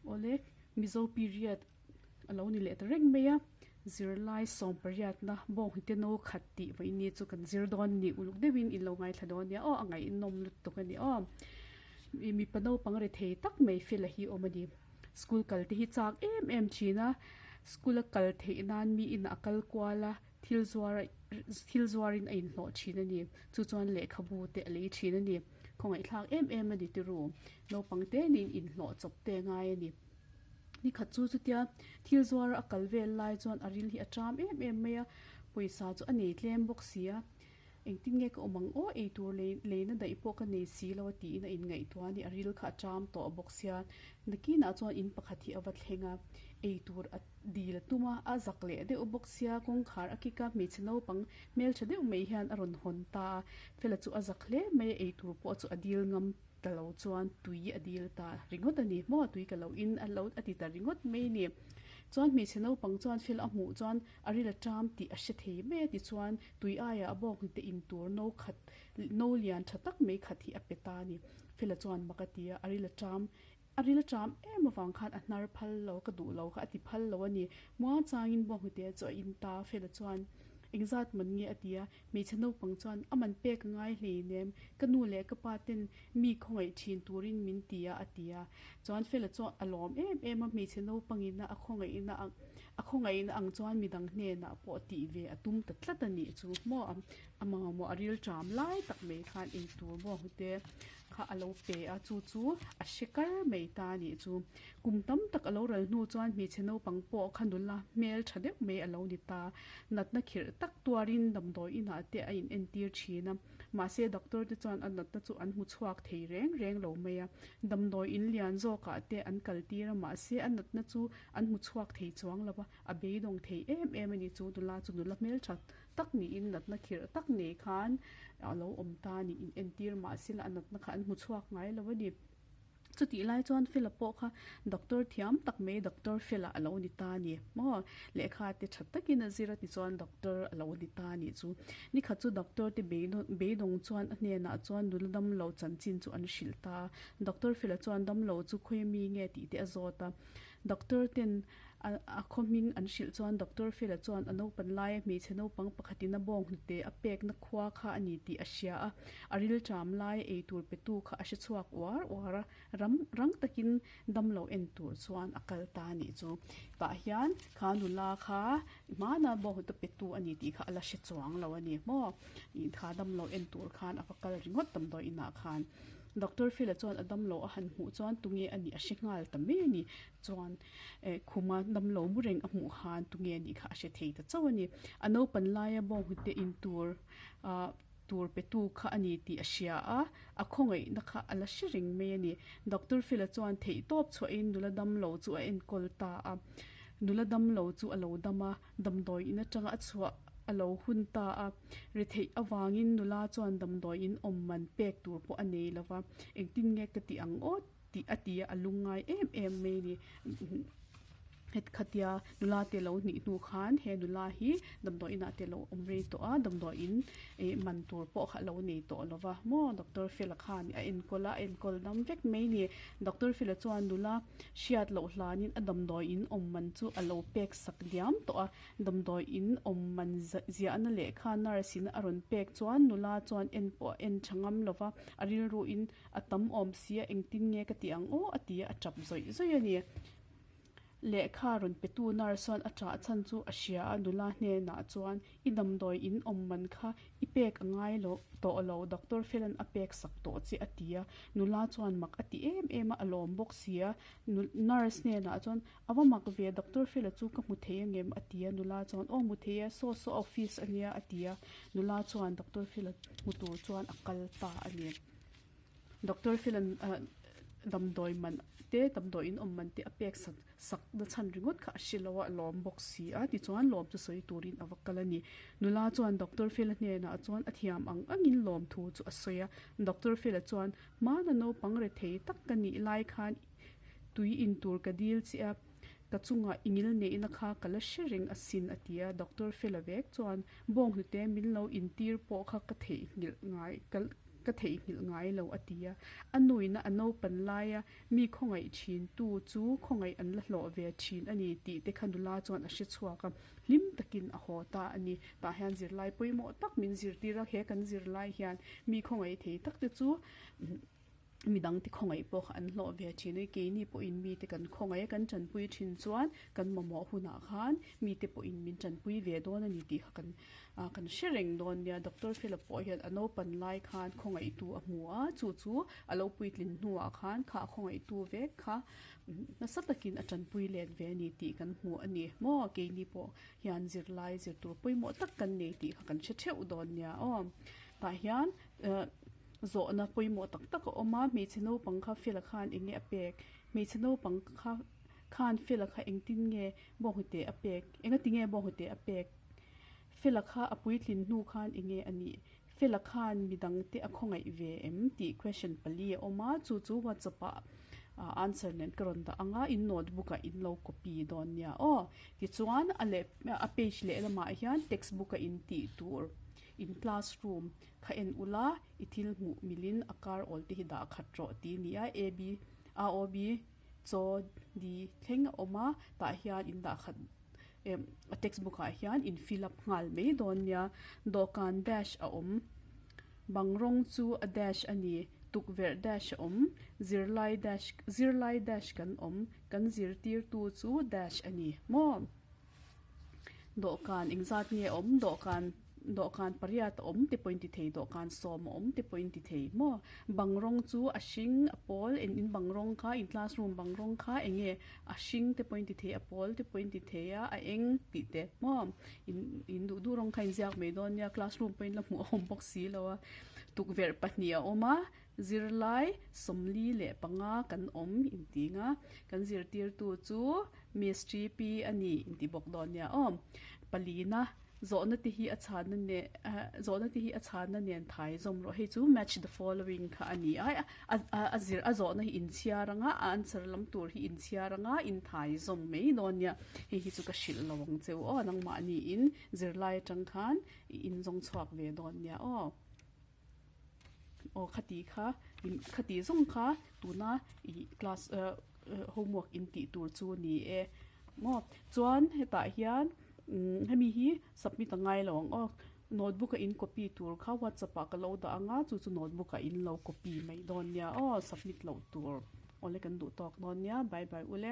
Awle, Mizo period a lo ni leh ta reng mai a, zirlai sawm pariatna bawnghnute no khat tih vawiin ni chu kan zir dawn a ni, uluk deuhin in lo ngaithla dawn nia aw, a ngaihnawm lutuk a ni aw. Mipa naupang rethei tak mai fela hi awm a ni, school kal te hi chak em em thin a, school a kal theih nan mi inah a kal kual a, thil zuar a thil zuarin a inhlawh thin a ni, chu chuan lehkhabu te a lei thin a ni. Khawngaihthlak em em a ni ti ru. Naupang te niin inhlawh chawp te ngai a ni. Nikhat chu chutia thil zuara a kal vel lai chuan a ril hi a ṭam em em mai a, pawisa chu a nei tlem bawk si a. Engtin nge ka awm ang aw, eitur lei leina daih pawh ka nei si lo a tiin a inngaihtuah a ni. A ril kha a ṭam tawh bawk sia. Nakinah chuan in pakhat hi a va thleng a, eitur a dil a tum a, a zak leh deuh bawk sia, kawngkhar a kik a, hmeichhe naupang hmeltha deuh mai hian a rawn hawn ta a, Fela chu a zak hle mai a, eitur pawh chu a dil ngam ta lo chuan tui a dil ta ringawt a ni maw, tui ka lo in a lo a ti ta ringawt mai a ni. Chuan hmeichhe naupang chuan Fela a hmuh chuan a ril a ṭam tih a hre thei mai a tichuan tui aiah a bawk hnute in tur no khat no lian tha tak mai khat hi a pe ta a ni. Fela chuan mak a ti a, a ril a ṭam A ril a ṭam em avang khan a hnar phal lo, ka duh lo kha a ti phal lo a ni. Muangchangin Bawnghnute chu a in ta, Fela chuan engzat man nge a ti a, hmeichhe naupang chuan a man pek a ngai hleinem, ka nu leh ka pa ten mi khawngaih ṭhin turin min ti a a ti a. Chuan Fela chuan a lawm em em a, hmeichhe naupangin a khawngaihna ang a khawngaihna ang chuan midang hnenah pawh tih ve a tum ta tlat a nih chu maw a mamawh a ril ṭam lai tak mai khan eitur Bawnghnute kha a lo pe a, chu chu a hre kar mai ta a nih chu. Kum tam tak a lo ral hnu chuan hmeichhe naupang pawh kha nula hmel tha deuh mai a lo ni ta. Natna khirh tak tuarin damdawi inah te a inentir thin a, mahse doctor te chuan a natna chu an hmu chhuak thei reng reng lo mai a. Damdawi in lian zawkah te an kaltir a, mahse a natna chu an hmu chhuak thei chuang lo a, a beidawng thei em em a ni chu nula chu nula hmel tha tak niin natna khirh tak nei khan a lo awm ta a ni in entir mahse la a natna kha an hmu chhuak ngai lo a ni. Chutih lai chuan Fela pawh kha doctor thiam tak mai doctor Fela a lo ni ta a ni maw lehkha te tha takin a zir a tichuan doctor a lo ni ta a nih chu. Nikhat chu doctor te beidawng chuan a hnenah chuan nula damlo chanchin chu an hrilh ta a, doctor Fela chuan damlo chu khawi mi nge tih te a zawt a, doctor ten A khaw hming an hrilh chuan Doctor Fela chuan a naupan laia hmeichhe naupang pakhatin a bawng hnute a pekna khua kha a ni tih a hria a, a rilṭam laia eitur petu kha a hre chhuak uar uar a, ram rang takin damlo en tur chuan a kal ta a nih chu. Tah hian kha nula kha hmana bawng hnute petu a ni tih kha a la hre chuang lo a ni maw? Kha damlo en tur khan a va kal ringawt damdawi inah khan. Doctor Fela chuan a damlo a han hmuh chuan tunge a nih a hre nghal ta mai a ni. Chuan eh khuma damlo mu reng a hmuh khan tunge anih kha a hre thei ta chauh a ni. A naupan laia bawnghnute in tur ah tur pe tu kha a ni tih a hria a, a khawngaihna kha a la hre reng mai a ni. Doctor Fela chuan theihtawp chhuahin nula damlo chu a enkawl ta a. Nula damlo chu a lo dam a, damdawi in atanga a chhuah a lo hun ta a. Retheih avangin nula chuan damdawi in awm man pek tur pawh a nei lova, engtin nge ka tih ang aw? Tih a ti a, a lungngai em em mai a ni. Het khatia nula te lo hnih hnu khan he nula hi damdawi inah te lo awm rei tawh a, damdawi in ih man tur pawh kha a lo nei tawh lo va maw doctor Fela khan a enkawl a, a enkawl dam vek mai a ni. Doctor Fela chuan nula hriat loh hlanin a damdawi in awm man chu a lo pek sak diam tawh a, damdawi in awm man ziahna lehkha nurse in a rawn pek chuan nula chuan en pawh a en tha ngam lo va, a rilru in A tam awm si a, engtin nge ka tih ang aw a ti a, a tap zawih zawih a ni. Lehkha rawn petu nurse chuan a ṭah chhan chu a hria a, nula hnenah chuan i damdawi in awm man kha i pek a ngai lo tawh lo, doctor Felan a pek sak tawh che a ti a. Nula chuan mak a ti em em a, a lawm bawk si a. Nurse hnenah chuan a va mak ve, doctor Fela chu ka hmu thei angem a ti a, nula chuan aw hmu thei e, saw saw office a nia a ti a. Nula chuan doctor Fela hmu tur chuan a kal ta a ni. Doctor Philan ah damdawi man te damdawi in awm man te a pek sak sak na chhan ringawt kha a hre lo a a lawm bawk si a tichuan lawm chu sawi turin a va kal a ni. Nula chuan Doctor Phila hnenah chuan a thiam ang angin lawm thu chu a sawi a Doctor Phila chuan hmana naupang rethei tak ka nih lai khan tui in tur ka dil che a ka chungah i ngil neihna kha ka la hre reng asin a ti a Doctor Phila vek chuan bawnghnute min lo intir pawh kha ka theihnghilh ngai ka. ka theihnghilh ngai lo a ti a. A nuina a naupan laia mi khawngaih thintu chu khawngaih an la hlawh ve thin a ni tih te kha nula chuan a hre chhuak a, hlim takin a haw ta a ni. Tah hian zirlai pawimawh tak min zirtir a, he kan zirlai hian mi khawngaih thei tak te chu midang te khawngaih pawh kha an hlawh ve thin a, keini pawhin mite kan khawngaih a, kan tanpui thin chuan kan mamawh hunah khan mite pawhin min tanpui ve dawn a ni tih kha kan ah kan hre reng dawn nia. Doctor Fela pawh hian a naupan lai khan khawngaihtu a hmu a, chu chu a lo puitlin hnuah khan kha a khawngaihtu vek kha nasa takin a tanpui let ve a ni tih kan hmu a ni maw? Keini pawh hian zirlai zir tur pawimawh tak kan nei tih kha kan hre theuh dawn nia aw. Tah hian eh zawhna pawimawh tak tak a awm a, hmeichhe naupang kha Fela khan eng nge a pek? Hmeichhe naupang kha khan Fela kha engtin nge bawnghnute a pek? Engati nge bawnghnute a pek? Fela kha a puitlin hnu khan eng nge a nih? Fela khan midangte a khawngaih ve em? tih question pali a awm a, chu chu WhatsApp ah answer nen ka rawn dah ang a, in notebook ah in lo copy dawn nia aw. Tichuan a leh a page lehlamah hian textbook a in tih tur in classroom kha en ula i thil hmuh milin a kar awl te hi dah khat rawh tih a ni a, A B A O B chaw D thleng a awm a, tah hian in dah khat a textbook ah hian in fill up nghal mai dawn nia dawhkan dash a awm bang rawng chu a dash a ni tukverh dash a awm zirlai dash zirlai dash kan awm kan zirtirtu chu dash a ni maw. Dawhkan engzat nge a awm dawhkan dawhkan pariat a awm te pawhin ti thei dawhkan sawm a awm te pawhin ti thei maw bang rawng chu a hring a pawl eng in bang rawng kha in classroom bang rawng kha eng nge a hring te pawhin ti thei a pawl te pawhin ti thei a a eng tih te maw in in duh duh rawng kha in ziak mai dawn nia classroom pawhin la hmuh a awm bawk si lo a tukverh pahnih a awm a zirlai 45 kan awm inting a kan zirtirtu chu. Miss TP a ni inti bawk dawn nia aw. Palina, zawhna te hi a chhanna nen zawhna te hi a chhanna nen thai zawm rawh. Hei chu match the following kha a ni a, a zir a zawhna hi inchhiar anga a answer lam tur hi inchhiar anga inthai zawm mai dawn nia. Hei hi chu ka hrilh lo ang che u aw nangmahniin zirlai atang khan i inzawng chhuak ve dawn nia aw. Aw khati kha khati zawng kha tuna ih class ah homework in tih tur chu a ni e maw chuan hetah hian umm hemi hi submit a ngai lo ang aw notebook a in copy tur kha whatsapp ah ka lo dah ang a chu chu notebook ah in lo copy mai dawn nia aw submit loh tur awle kan duh tawk dawn nia bye bye ule.